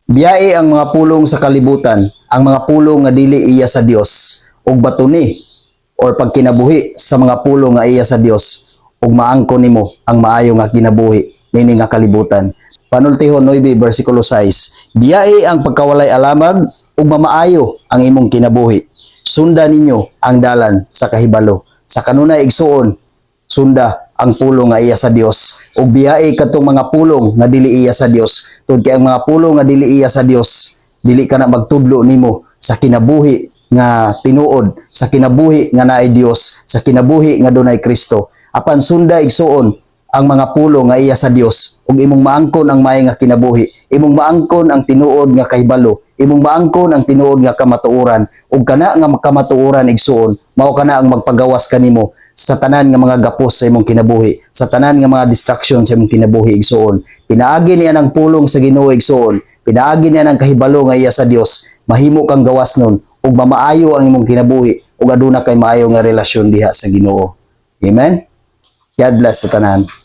Biyai ang mga pulong sa kalibutan, ang mga pulong nga dili iya sa Dios, ug batuni or pagkinabuhi sa mga pulong nga iya sa Dios, ug maangkon nimo ang maayo nga kinabuhi nini nga kalibutan. Panultihon 9 versikulo 6. Biyai ang pagkawalay alamag ug mamaayo ang imong kinabuhi. Sunda ninyo ang dalan sa kahibalo. Sa kanunay, igsuon, sunda ang pulong nga iya sa Dios ug biyai kadtong mga pulong nga dili iya sa Dios, tungod kay ang mga pulong nga dili iya sa Dios, dili ka na magtudlo nimo sa kinabuhi nga tinuod, sa kinabuhi nga naay Dios, sa kinabuhi nga dunay Kristo. Apan sunda, igsuon, ang mga pulong nga iya sa Dios ug imong maangkon ang maayo nga kinabuhi, imong maangkon ang tinuod nga kahibalo, imong maangkon ang tinuod nga kamatuoran. Ug kana nga kamatuoran, igsuon, mao kana ang magpagawas kanimo sa tanan nga mga gapos sa imong kinabuhi, sa tanan nga mga distraction sa imong kinabuhi, igsuon. Pinaagi niya ng pulong sa Ginoo, igsuon, pinaagi niya ng kahibalo nga iya sa Dios, mahimo kang gawas nun ug mamaayo ang imong kinabuhi ug aduna kay maayo nga relasyon diha sa Ginoo. Amen. God bless sa tanan.